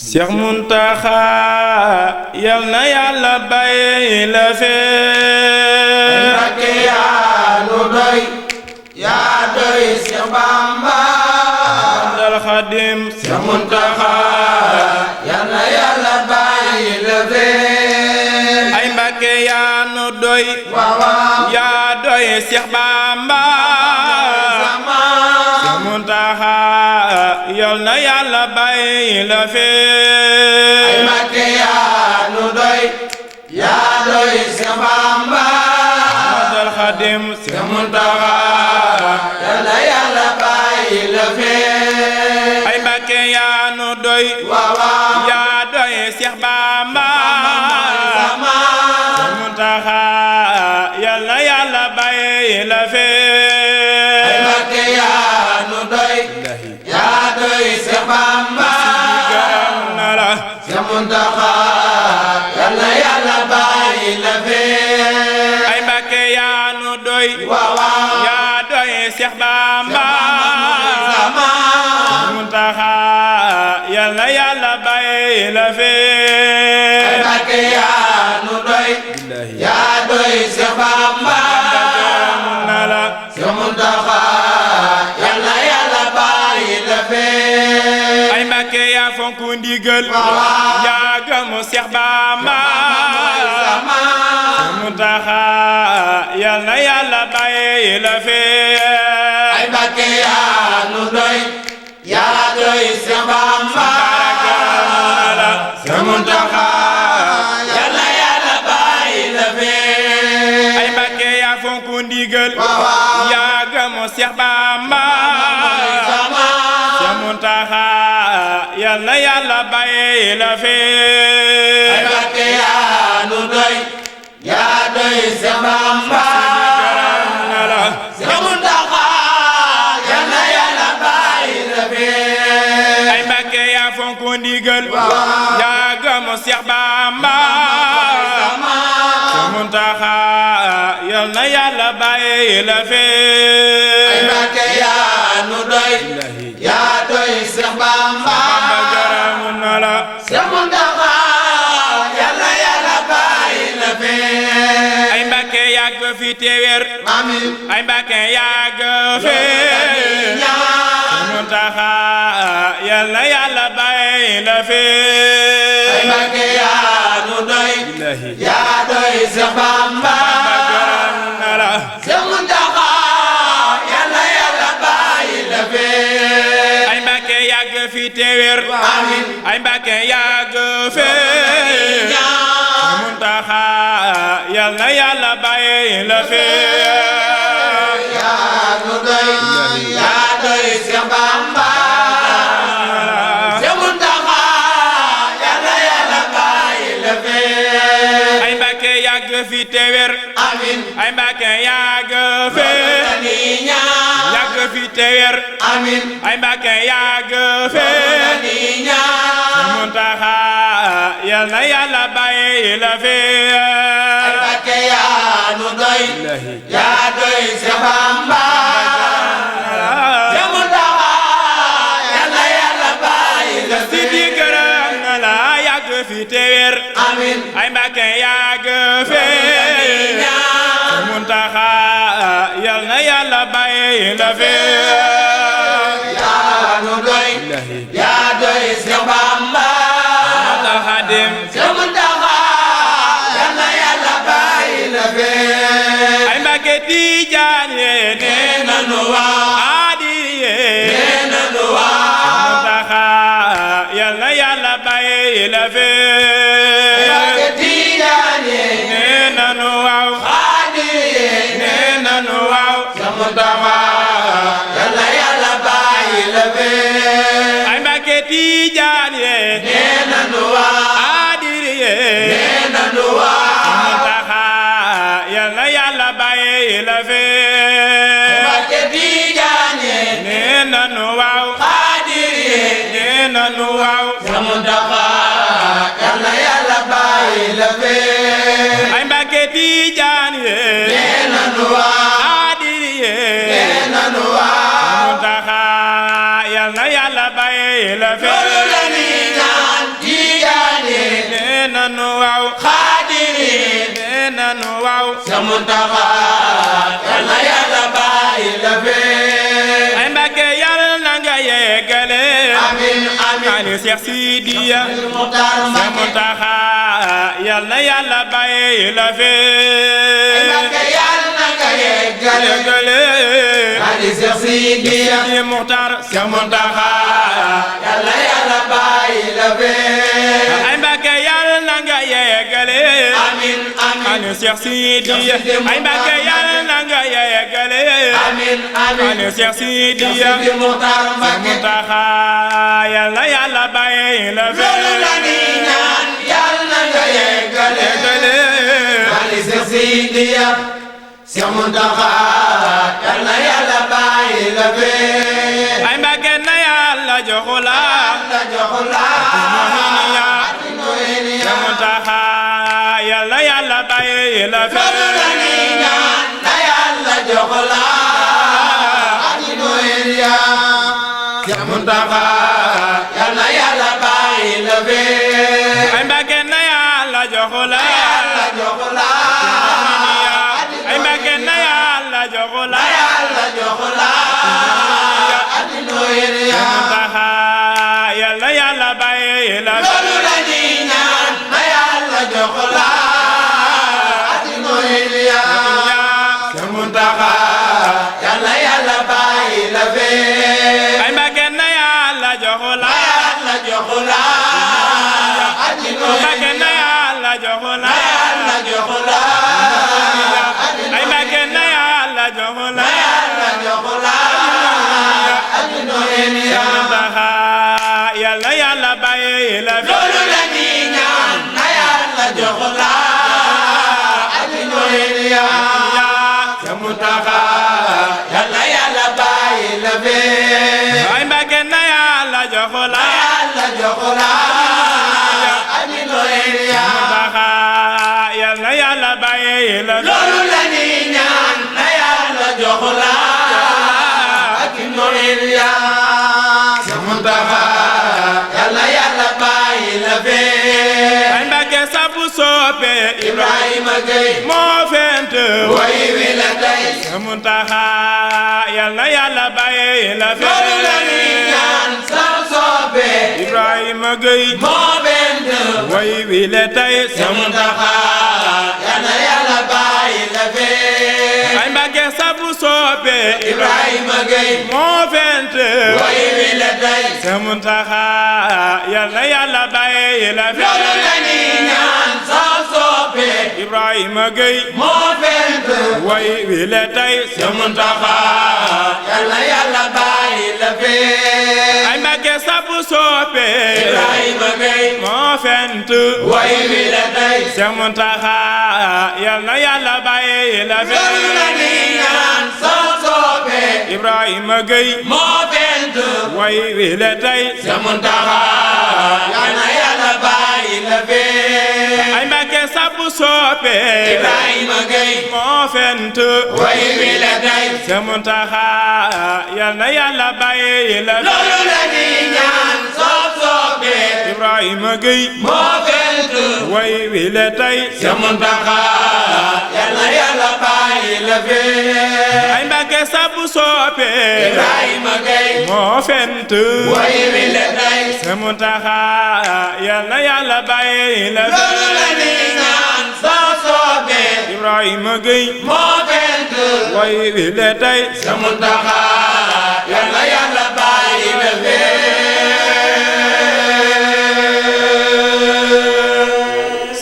Cheikh Muntaxa yal na Yàlla bàyyi la fee Mbakke yaa nu doy yaa doy Cheikh Bamba dal Xadim Cheikh Muntaxa yal na Yàlla bàyyi la fee ay Mbakke yaa nu doy waaw yaa doy Cheikh Bamba Cheikh Muntaxa yal na Yàlla bàyyi la fee ay Mbakke yaa nu doy yaa doy Cheikh Bamba dal Xadim Cheikh Muntaxa yal na Yàlla bàyyi la fee ay Mbakke yaa nu doy waaw yaa doy Cheikh Bamba Cheikh Muntaxa yal na Yàlla bàyyi la fee ay Mbakke yaa nu doy yaa doy Cheikh Bamba gërëm na la Cheikh Muntaxa yal na Yàlla bàyyi la fee ay Mbakke yaa nu doy waaw yaa doy Cheikh Bamba Cheikh Muntaxa yal na Yàlla bàyyi la fee ay Mbakke yaa nu doy yaa doy Cheikh Bamba gërëm na la Cheikh Muntaxa yal na Yàlla bàyyi la fee ay Mbakke yaa fonk ndigal waaw yaa gëm Cheikh Bamba Cheikh Muntaxa yal na Yàlla bàyyi la fee ay Mbakke yaa nu doy yaa doy Cheikh Bamba Cheikh Muntaxa yal na Yàlla bàyyi la fee ay Mbakke yaa fonk ndigal waaw yaa gëm Cheikh Bamba Cheikh Muntaxa yal na Yàlla bàyyi la fee ay Mbakke yaa nu doy yaa doy Cheikh Bamba gërëm na la Cheikh Muntaxa yal na Yàlla bàyyi la fee ay Mbakke yaa fonk ndigal yaa gëm Cheikh Bamba Cheikh Muntaxa yal na Yàlla bàyyi la fee ay Mbakke yaa nu doy yaa doy Cheikh Bamba gërëm na la Cheikh Muntaxa yal na Yàlla bàyyi la fee ay Mbakke yàgg fi te wér amiin ay Mbakke yàgg fi Cheikh Muntaxa yal na Yàlla bàyyi la fee ay Mbakke yaa nu doy yaa doy Cheikh Bamba gërëm na la Cheikh Muntaxa yal na Yàlla bàyyi la fee ay Mbakke yàgg fi te wér amiin ay Mbakke yàgg fi Cheikh Muntaxa yal na Yàlla bàyyi la fee yaa nu doy yaa doy Cheikh Bamba Cheikh Muntaxa yal na Yàlla bàyyi la fee ay Mbakke yàgg fi te wér amiin ay Mbakke yàgg fi yàgg fi te wér amiin ay Mbakke yàgg fi Cheikh Muntaxa yal na Yàlla bàyyi la fee ay Mbakke yaa nu doy yaa doy Cheikh Bamba Cheikh Muntaxa yal na Yàlla bàyyi la si di fee gërëm na la yàgg fi te wér amiin ay Mbakke yàgg fi Cheikh Muntaxa yal na Yàlla bàyyi la fee yaa nu doy yaa doy Cheikh Bamba Xadim Cheikh Muntaxa yal na Yàlla bàyyi la fee ay Mbakke Tijaan ye nee nanu waaw aadi ye nee nanu waaw Muntaxa yal na Yàlla bàyyi la fee Mbakke Tijaan ye nee nanu waaw xaadi ye nee nanu waaw Cheikh Muntaxa yal na Yàlla bàyyi la fee ay Mbakke Tijaan ye nee nanu waaw aadi ye nee nanu waaw Muntaxa yal na Yàlla bàyyi la fee Mbakke Tijaan ye nee nanu waaw xaadi ye nee nanu waaw Cheikh Muntaxa yal na Yàlla bàyyi la fee ay Mbakke Tijaan ye nee nanu waaw aadi ye nee nanu waaw Muntaxa yal na Yàlla bàyyi la fee loolu la ñuy ñaan nanu waaw xaadiriin nee nanu waaw Seex Muntaxa yal na Yàlla bàyyi la fee ay Mbàkke yàlla na nga yeggale amiin amiin ani Seex Sidiya Muxtaar Seex Mbàkke Muntaxa yal na Yàlla bàyyi la fee Mbàkke yal na nga yeggale ani Seex Sidiya Sidi Muxtaar Seex Muntaxa yal na Yàlla bàyyi la fee ay Mbàkke yàlla na nga yeggale amiin amiin ani Seex Sidiya ay Mbàkke yàlla na nga yeggale amiin amiin ani Seex Sidiya Sidi Muxtaar Mbàkke Muntaxa yal na Yàlla bàyyi la fee loolu la ni ñaan yal na nga yeggale ani Seex Sidiya Seex Muntaxa yal na Yàlla bàyyi la fee ay Mbàkke na Yàlla joxu la la joxu la Seex Muntaxa yal na Yàlla bàyyi la fee loolu la ni ñaan na Yàlla joxu la Seex Muntaxa yal na Yàlla bàyyi la fee ay Mbàkke na Yàlla joxu la Yàlla joxu la ay Mbàkke na Yàlla joxu la Yàlla joxu la Seex Muntaxa yal na Yàlla bàyyi la fee loolu la ni ñaan na Yàlla joxu la Seex Muntaxa yal na Yàlla bàyyi la fee ay Mbàkke na Yàlla joxu la Yàlla joxu la Mbàkke na Yàlla joxu la Yàlla joxu la ay Mbàkke na Yàlla joxu la Yàlla joxu la Seex Muntaxa yal na Yàlla bàyyi la fee loolu la ni ñaan na Yàlla joxu la Seex Muntaxa yal na Yàlla bàyyi la fee ay Mbàkke na Yàlla joxu la Yàlla joxu la Muntaxa yal na Yàlla bàyyi la fee loolu la ni ñaan na Yàlla joxu la Seex Muntaxa yal na Yàlla bàyyi la fee ay Mbàkke sabu soppe Ibrahima Gueye moo fent way wi la tey Seex Muntaxa yal na Yàlla bàyyi la fee loolu la ni ñaan sa soppe Ibrahima Gueye moo bent way wi le tey Seex Muntaxa yal na Yàlla bàyyi la fee ay Mbàkke sabu soppe Ibrahima Gueye moo fent way wi la tey Seex Muntaxa yal na Yàlla bàyyi la fee loolu la ni ñaan sa soppe Ibrahima Gueye moo bent way wi le tey Seex Muntaxa yal na Yàlla bàyyi la fee ay Mbàkke sabu soppe Ibrahima Gueye moo fent way wi la tey Seex Muntaxa yal na Yàlla bàyyi la fee loolu la ni ñaan sa soppe Ibrahima Gueye moo bent way wi le tey Seex Muntaxa yal na Yàlla bàyyi la fee ay Mbàkke sabu soppe Ibrahima Gueye moo fent way wi la tey Seex Muntaxa yal na Yàlla bàyyi la fee loolu la ni ñaan sa soppe Ibrahima Gueye moo bent way wi le tey Seex Muntaxa yal na Yàlla bàyyi la fee ay Mbàkke sabu soppe Ibrahima Gueye moo fent way wi la tey Seex Muntaxa yal na Yàlla bàyyi la loolu la ni fee ñaan sa soppe Ibrahima Gueye moo bent way wi le tey Seex Muntaxa yal na Yàlla